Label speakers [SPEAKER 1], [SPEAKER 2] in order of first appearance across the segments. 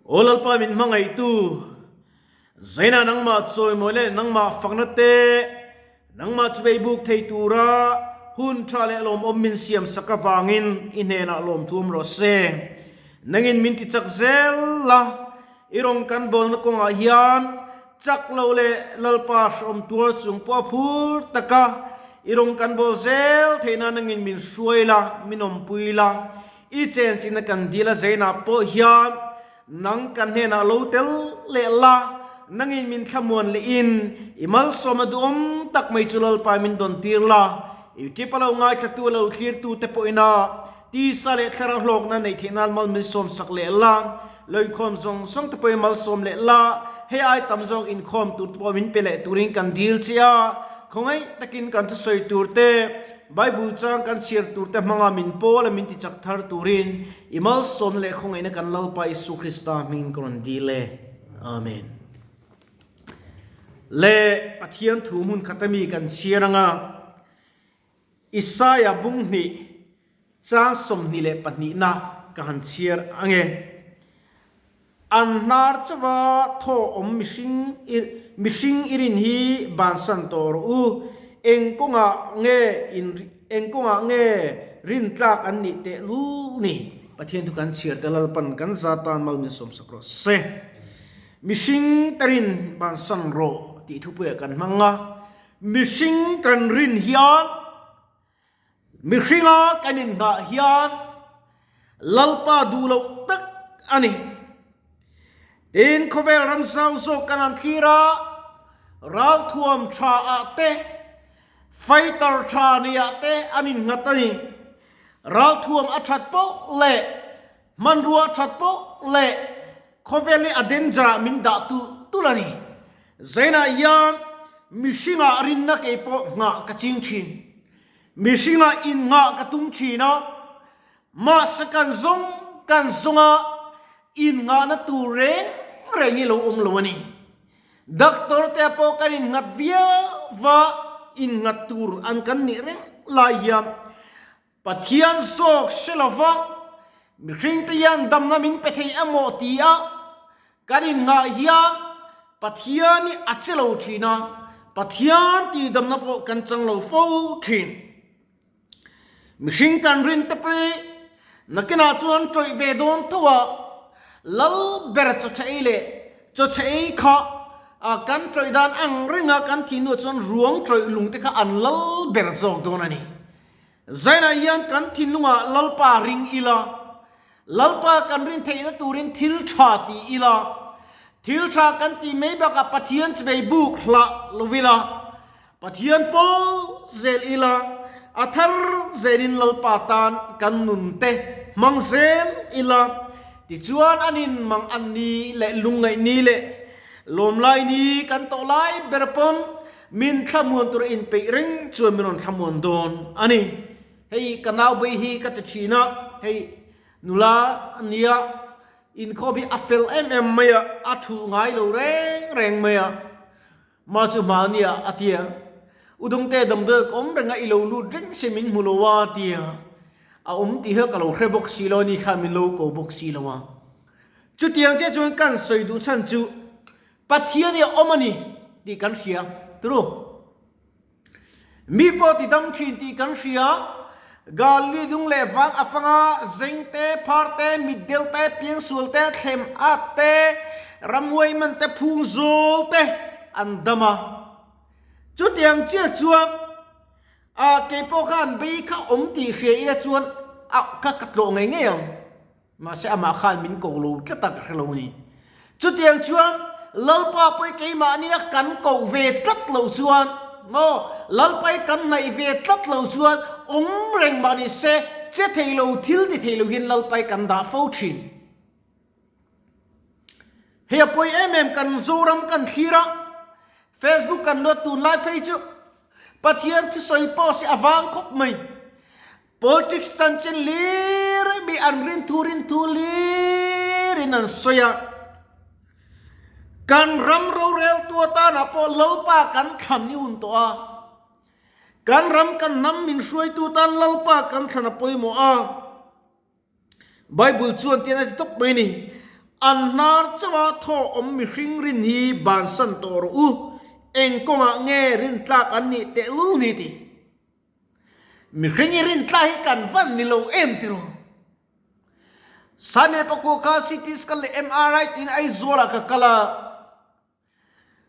[SPEAKER 1] Aw Lalpa min hmangaihtu, Zaina nangmah chawimawi leh nangmah fakna te, nangmah chu vei buk thei tura hun tha leh lawmawm min siam sak avangin i hnenah lawmthu awm rawh se. Nangin min ti chak zel la, i rawn kan bawlna kawngah hian chak lo leh Lalpa hrehawm tuar chung pawh a phur taka i rawn kan bawl zel theih nan nangin min hruai la, min awmpui la, i chenchina kan dil a zeinah pawh hian nang kan hnenah lo tel leh la, nangin min thlamuan lehin i malsawmna duhawm tak mai chu Lalpa min dawn tir la, i kipa lo ngaithlatu lo thlirtute pawhina Tisa leh thlarau hlawkna neih theih nan mal min sawm sak leh la, lo inkhawm zawng zawng te pawhin malsawm leh la, hei ai tam zawk inkhawm tur te pawh min pe leh turin kan dil che a, khawngaih takin kan thusawi tur te, Bible chang kan chhiar tur te hmanga min pawl a min ti chak thar turin i malsawmna leh khawngaihna kan Lalpa Isu Krista hmingin ka rawn dil e. Amen. Le Pathian thu hmun khata mi kan chhiar anga. Isaia bunghnih chang 22na ka han chhiar ang e. An hnar chauha thaw awm mihring mihring i rin hi bansan tawh rawh u. Eng kawngah nge in eng kawngah nge rin tlak an nih teh lul ni? Pathian thu kan chhiar te Lalpan kan za tan mal min sawmsak rawh se. Mihring te rin bansan rawh tih thupuiah kan hmang a. Mihring kan rin hian, mihringa kan inngah hian Lalpa duh loh tak a ni. Tin, khawvel ram zau zawk kan han thlir a, ralthuam tha ah te, fighter tha nei ah te an innghat a ni. Ralthuam a that poh leh hmanrua a that poh leh khawvel hi a danger ah min dah tulh tulh a ni. Zainah hian mihringah rinna kei pawh nghah ka ching thin. Mihringah innghah ka tum thin a, mahse kan zawng kan zawnga innghahna tur reng reng hi lo awm lo a ni. Doctor te pawh kan innghat viau va, innghat tur an kan nih reng lai hian Pathian zawk hre lova mihringte hian damna min pe thei emaw ti a kan inngah hian Pathian hi a che lo thin a, Pathian tih damna pawh kan chang lo fo thin. Mihring kan rin te pawh nakinah chuan tawih ve dawn tho a, lal ber chaw tha ei leh chaw chhe ei kha kan tawih dan ang renga kan thih hnuah chuan ruang tawih lung te kha an lal ber zawk dawn a ni. Zainah hian kan thinlungah Lalpa ring ila, Lalpa kan rin theihna turin thil tha ti ila, thil tha kan tih mai bakah Pathian chivei buk hlah lo ila, Pathian pawl zel ila, a thar zelin Lalpa tan kan nun te hmang zel ila, tichuan an in mang an ni leh lungngaih ni leh lawmlai ni kan tawh lai ber pawn Min thlamuan tur a inpeih reng chuan min rawn thlamuan dawn a ni. Hei ka nau bei hi ka ti thin a, hei nula a nia, inkhawm hi a fel em em mai a, a thulh ngai lo reng reng mai a. Mah chu hmahnia a ti a, U Dungte damdawi ka awm reng a, i lo lut reng se min hmu lo a a ti a. A awm tih hi ka lo hre bawk si lo a ni khan min lo ko bawk si lo a. Chutiang chiah chuan kan sawi duh chhan chu Pathian hi a awm a ni tih kan hria, tru. Mi pawh ti dam thin tih kan hria, Galili dung leh vang a fanga zeng te, phar te, mitdel te, piangsual te, thlem at te, ramhuai man te, phung zawl te an dam a. Chutiang chiah chuan a kei pawh khan bei kha awm tih hria ila chuan a ka ka tlawh ngei ngei ang. Mahse amah khan min ko lo tlat a ka hre lo a ni. Chutiang chuan Lalpa pawh keimahni a kan koh ve tlat loh chuan maw, Lalpa hi kan hnaih ve tlat loh chuan awm reng mah ni se che thei lo thil ti thei lo hian Lalpa hi kan dah fo thin. Hei a pawi em em kan Zoram kan thlir a, Facebook kan luat tunlai phei chu Pathian thusawi pawh si a vang khawp mai. Politics chanchin lir mi an rinthu rinthu lirin an sawi a, kan ram roreltu atanah pawh Lalpa kan thlan i hun tawh a, kan ram kan hnam min hruaitu tan Lalpa kan thlan a pawimawh a, Bible chuan tian a ti tawp mai a ni. An hnar chauha thaw awm mihring rin hi bansan tawh rawh u, eng kawngah nge rintlak an nih tehlul ni ti? Mihring i rintlak hi kan van ni lo em ti rawh. Sane pakua kha CT scan leh MRI tiin Aizawlah ka kal a.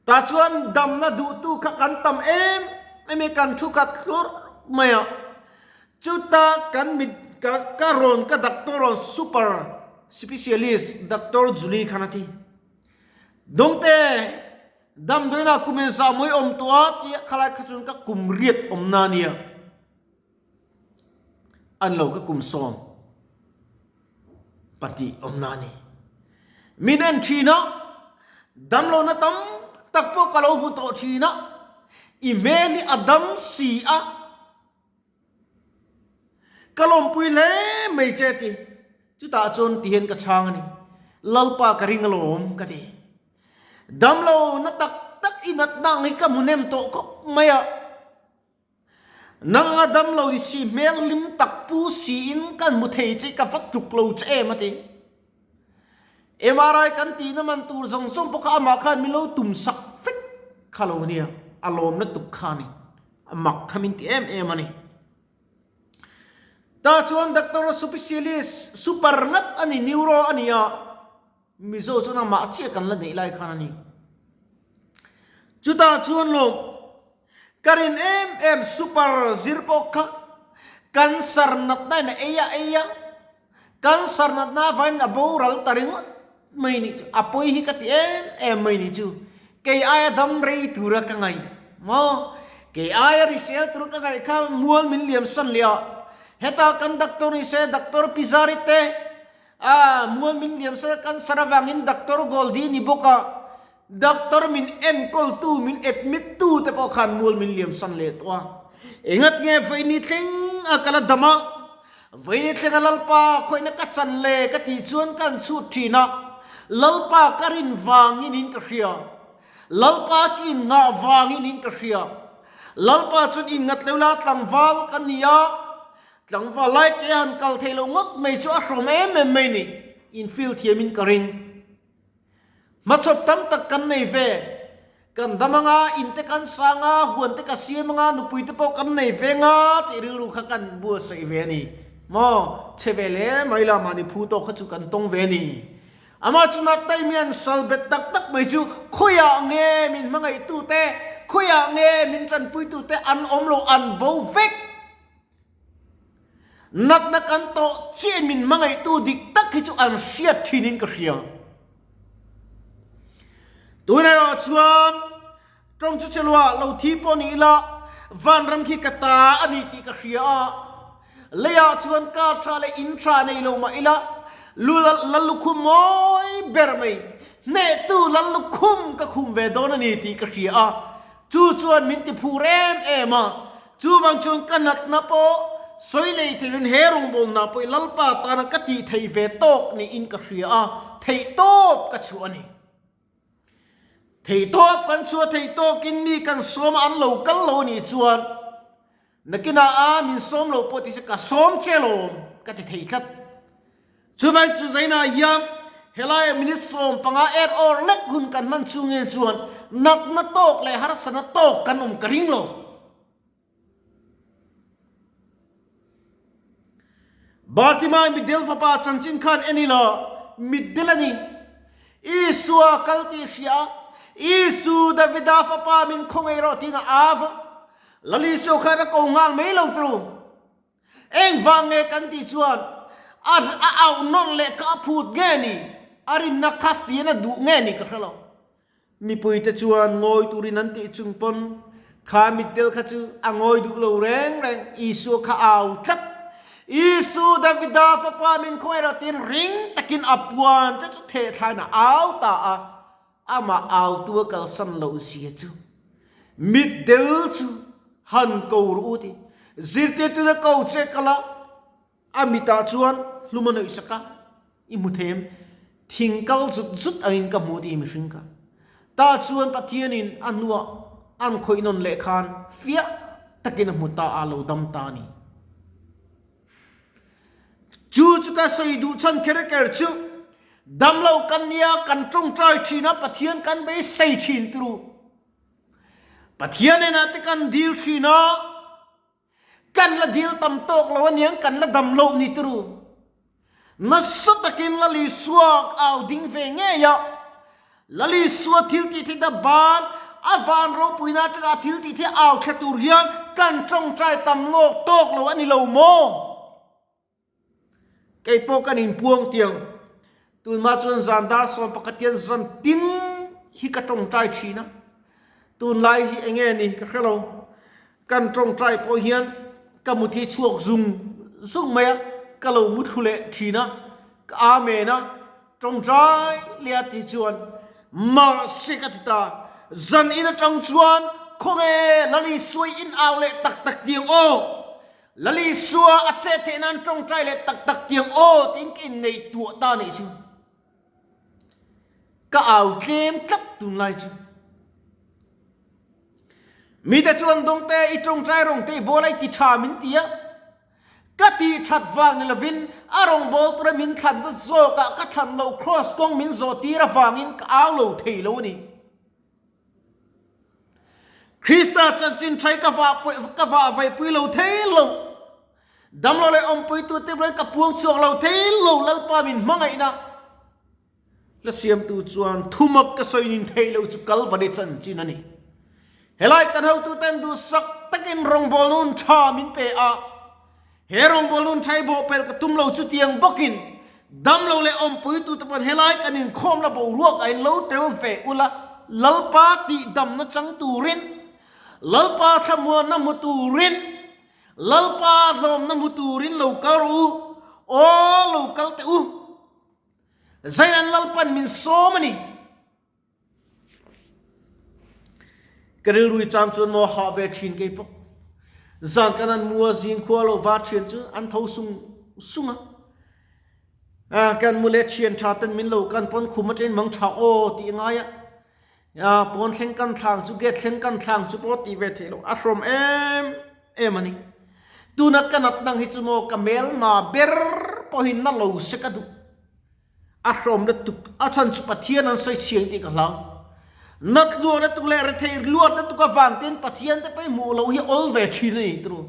[SPEAKER 1] Tah chuan damna duhtu kha kan tam em em i kan thu khat hlur mai a. Chuta kan mit ka ka rawn ka doctor rawn super specialist Doctor Julie khan a ti. Dawngte damdawiinah kum engzah mawi awm tawh a tia khalai kha chuan ka kum riat awmna a nia. An lo ka kum 12 awmna a ni. Min en thin a, damlohna tam tak pawh ka lo hmu tawh thin a, i hmel hi a dam si a, ka lawmpui hle mai che ti. Chutah chuan ti hian ka chhang a ni, Lalpa ka ring alawm ka ti. Damlohna tak tak i natna ang hi ka hmu nem tawh khawp mai a. Nang a dam lo ni si hmel hlim tak pu siin kan hmu thei che ka va tluk lo che em a ti. MRI kan tihna man tur zawng zawng pawh kha amah khan min lo tum sak vek kha lo nia, a lawm lutuk kha a ni, a mak kha min ti em em a ni. Tah chuan doctor specialist super ngat a ni, neuro a ni a, Mizo chuan amah chiah kan la neih lai khan a ni. Chutah chuan lawm ka rin em em super zir pawh kha cancer natna in a ei a ei a, cancer natna avangin a boral ta ringawt mai nih chu, a pawi hi ka ti em em mai nih chu. Kei aia dam rei tura ka ngaih maw? Kei aia risel tura ka ngaih kha mual min liam san leh a, heta kan doctor ni se doctor Pizari te, A, mual min liam sal cancer avangin Doctor Goldie ni bawk a, doctor min enkawl tu, min admit tu te pawh khan mual min liam san leh tawh a. Engat nge vawiini thleng a kal a dam a, vawiini thleng a Lalpa khawihna ka chan le ka tih chuan ka han chhut thin a, Lalpa ka rin vangin in ka hria, Lalpa ka inngah vangin in ka hria, Lalpa chuan inngat lo la tlangval ka ni a, Tlangval lai ke han kal theih loh ngawt mai chu a hrawm em em mai ni, infield thiamin ka ring. Hmachhawp tam tak kan nei ve, kan dam anga, in te kan sang a, huan te ka siam anga, nupui te pawh kan nei ve nga tih rilru kha kan buatsaih ve a ni. Maw, chhe ve hle mai la, mahni phu tawk kha chu kan tawng ve a ni. Amah chu Nattai mian sal bet tak tak mai chu khawiah nge min hmangaihtute, khawiah nge min tanpuitute an awm lo, an bo vek. Natna kan tawh chiah min hmangaihtu dik tak hi chu an hriat thinin ka hria. Tun erawh chuan tawng chu chelua lo thi pawh ni ila vanram khi ka ta a ni tih ka hria a. Leiah chuan car tha leh in tha nei lo mah ila lu Lallukhum mawi ber mai hnehtu Lallukhum ka khum ve dawn a ni tih ka hria a. Chu chuan min ti phur em em a, chuvang chuan ka natna pawh sawi lei theihin he rawngbawlna pawh i Lalpa tana ka tih thei ve tawk niin ka hria a, theihtawp ka chhuah a ni. Theihtawp kan chhuah theih tawkin mi kan sawm a an lo kal lo a nih chuan nakinah a min sawm lo pawh ti se ka sawm che lawm ka ti thei tlat. Chuvang chu Zaina hian helaiah minute 15 er awr lek hun kan hman chungin chuan natna tawk leh harsatna tawk kan awm ka ring lo. Bartimai mitdel fapa chanchin khan en ila mitdel a ni. Isua kal tih hria a, Isu Davida fapa min khawngaih rawh tiin a av a. Lal Isua khan a ko nghal mai lo turu. Engvang nge kan tih chuan a a auh nawn leh ka a phut nge ni, a rinna kha fian a duh nge ni ka hre lo. Mipuite chuan ngawi turin an tih chung pawn kha mitdel kha chu a ngawi duh lo reng reng, Isua kha a au tlat. Isu Davida fapa min khaw erawh tiin ring takin a puan te chu thehthlain a au ta a, amah autu a kalsan loh zia chu mitdel chu han ko rawh u ti. Zirtirtute ko che kal a, a mitah chuan hlum a nawih sak a, i hmu thei em? Thing kal zut zut angin ka hmu ti mihring kha. Tah chuan Pathianin a hnuah an khawih nawn leh khan fiah takin a hmu ta a, lo dam ta a ni. Chu chu ka sawi duh chhan kher ker chu. Damlo kan nia kan tawngtai thin a, Pathian kan beisei thin turu. Pathian enah te kan dil thin a, kan la dil tam tawk lo aniang kan la dam loh ni turu. Nasa takin Lalisua au ding ve ngei a, Lalisua thil tih theihna ban a van ropuina atanga a thil tih theih au thla tur hian kan tawngtai tam lawk tawk lo a ni lo maw? Kei pawh kan inpuang tiang tunhma chuan zan dar 11 hian zan tin hi ka tawngtai thin a, tunlai hi eng nge ni ka hre lo, kan tawngtai pawh hian ka mut hi chhuak zung zung mai a, ka lo mu thlu leh thin a, ka amen a, tawngtai leh a tih chuan mahse ka ti ta, zan in atang chuan khawnge Lalisua i in au leh tak tak tiang aw. Lalisua a chet theih nan tawngtai leh tak tak tiang aw tiin ka inngaihtuah ta nih chu. Ka au tlem tlat tunlai chu. Mite chuan dawngte i tawngtai rawng te i bawl a i ti tha min ti a. Ka tih that vang ni lovin a rawngbâwl tura min thlanna zawkah ka thlan loh kraws kawng min zawh tir avangin ka au lo thei lo a ni. Krista chanchin thai ka vah ka vah vaipui lo thei lo. Damlo leh awmpuitu te bulah ka puang chhuak lo thei lo Lalpa min hmangaihna. La siamtu chuan thumak ka sawi nin thei lo chu Kalvari chanchin a ni. Helai kan hotuten duhsak takin rawngbâwl nun tha min pe a. He rawngbâwl nun tha i bawhpelh ka tum lo chutiang bawkin damlo leh awmpuitute pawn helai kan inkhawmna boruak a in lo tel ve ula, Lalpa tihdamna chang turin, Lalpa thlamuanna hmu turin, Lalpa hlawmna hmu turin lo kal rawh u, aw lo kal teh u. Zainan Lalpan min sawm a ni. Ka rilrui chang chuan maw hah ve thin kei pawh. Zan kan an mua zing khua lo va thian chu an tho sung sung a. A kan mu le thian tha ten min lo kan pawn khum atangin mang tha aw tih ngai a. A pawn thleng kan thlang chu gate thleng kan thlang chu pawh tih ve theih loh a hrawm em em a ni. Tuna ka nat nang hi chu maw ka melma ber pawhin na lo se ka duh. A hrawm lutuk, a chhan chu Pathian an sawi chhiang tih ka hlau. Nat luat lutuk leh rethei luat lutuk avang ten Pathian te pawh hmuh loh hi awl ve thin a ni turu.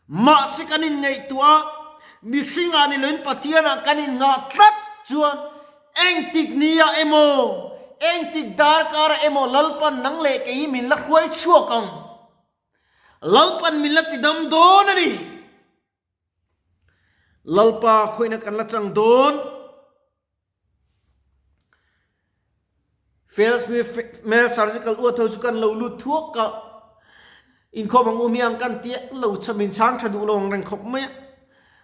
[SPEAKER 1] Mahse kan inngaihtuah a, mihring ah ni loin Pathian ah kan inngah tlat chuan engtik ni ah emaw, engtik darkar ah emaw Lalpan nang leh kei hi min la hruai chhuak ang. Lalpan min la tidam dawn a ni. Lalpa khawihna kan la chang dawn. Male surgical uat ho chu kan lo lut thuak a. Inkhawm ang um hian kan tia lo cham in chhang tha duh lo ang reng khawp mai a.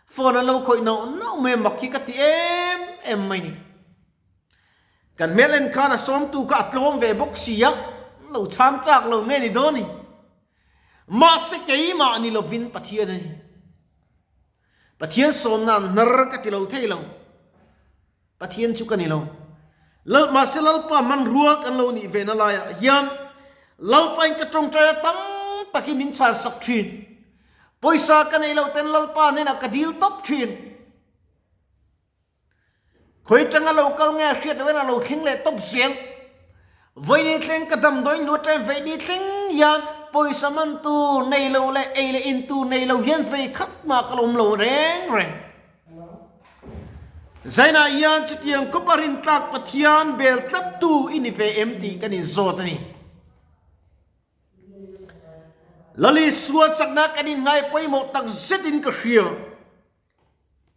[SPEAKER 1] Phone an lo khawih nauh nauh mai a mak hi ka ti em em mai ni. Kan hmel en khan a sawmtu kha a tlawm ve bawk si a, lo chhang chak lo nge ni dawn ni. Mahse keimah ni lovin Pathian a ni. Pathian sawmna an hnar ka ti lo thei lo. Pathian chu ka ni lo. Lal mahse Lalpa hmanrua kan lo nih ve na laiah hian Lalpain ka tawngtai a tam tak hi min chhansak thin. Pawisa ka neih loh ten Lalpa hnenah ka dil tawp thin. Khawi tanga lo kal nge a hriat loh in a lo thleng leh tawp zel. Vawi thleng ka damdawi nu atangin vawi thleng hian pawisa man tur nei lo leh ei leh in tur nei lo hian vei khat mah ka lawm lo reng reng. Zainah hian chutiang khawpa rintlak Pathian bel tlattu i ni ve em tih kan inzawt a ni. Lalisua chakna kan inngai pawimawh tak zetin ka hria.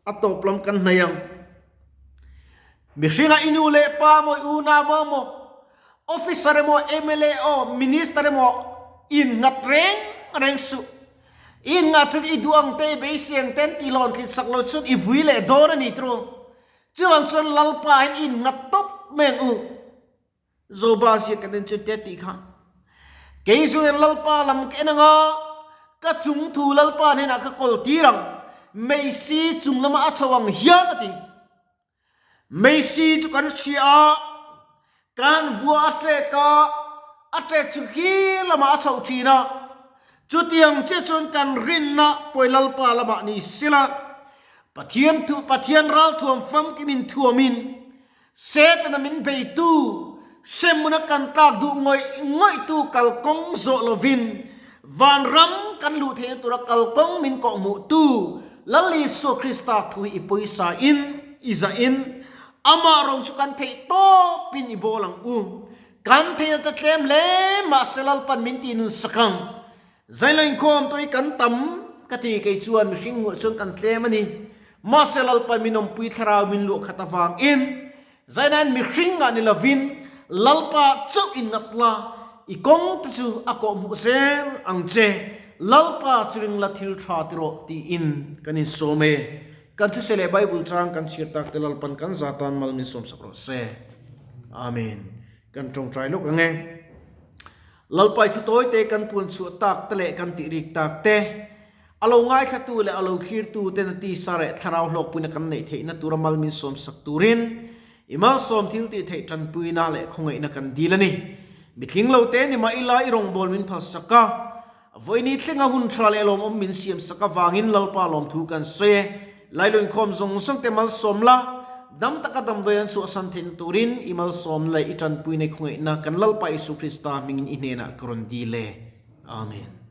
[SPEAKER 1] A tawp lam kan hnaih ang. Mihringa i nu leh pa maw i unau emaw, officer emaw, mla aw, minister emaw innghat reng reng suh. I inngah chuan i duh ang te, i beisei ang te an tih hlawn tlit sak lo chuan i vui leh dawn a ni tiraw. Chuvang chuan Lalpa hian i innghat tawp mai ang u. Zoba ziak kan en chu te tih kha. Kei chu en Lalpa lam ka en anga, ka chung thu Lalpa hnenah ka kawl tir ang, Meisi chung lama a chho ang hian a ti. Meisi chu kan hria a, kan vua a tlek a, a tlek chu hi lamah a chhoh thin a. Chutiang chiah chuan kan rinna pawi Lalpa lamah ni sela, Pathian thu Pathian ralthuam famkimin thuamin. Setana min beitu, hremhmuna kan tlak duh ngawih ngawihtu kalkawng zawh lovin vanram kan luh theihna tura kalkawng min kawhhmuhtu Lal Isua Krista thu hi i pawisa in, i zah in, amah rawng chu kan theih tawpin i bawl ang u. Kan theihna ta tlem hle mahse Lalpan min tih nun sak ang. Zailo inkhawm tawh hi kan tam ka ti kei chuan mihring hmuh chuan kan tlem a ni. Mahse Lalpa min awmpui thlarau min luah khat avangin Zainain mihring ah ni lovin Lalpa chauh in ngat la, i kawng te chu a kawh hmuh zel ang che, Lalpa chu ring la thil tha ti rawh tiin kan insawm e. Kan thuse leh Bible chang kan chhiar tak te Lalpan kan za tan mal min sawmsak rawh se. Amen. Kan tawngtai lawk ang e. Lalpai thu tawi te kan puan chhuah tak te leh kan tih rik tak te, a lo ngaithlatu leh a lo thlirtu ten a tisa leh thlarau hlawkpuina kan neih theihna tura mal min sawmsak turin i malsawm thil tih theih tanpuina leh khawngaihna kan dil a ni. Mitling lo te ni mah ila i rawngbâwl min phalsak a, vawiini thlenga hun tha leh lawmawm min siamsak avangin Lalpa lawmthu kan sawi e. Lailo inkhawm zawng zawng te malsawm la, dam taka damdawi an chhuahsan theihna turin i malsawm leh i tanpuina i khawngaihna kan Lalpa Isu Krista hmingin i hnenah ka rawn dil e. Amen.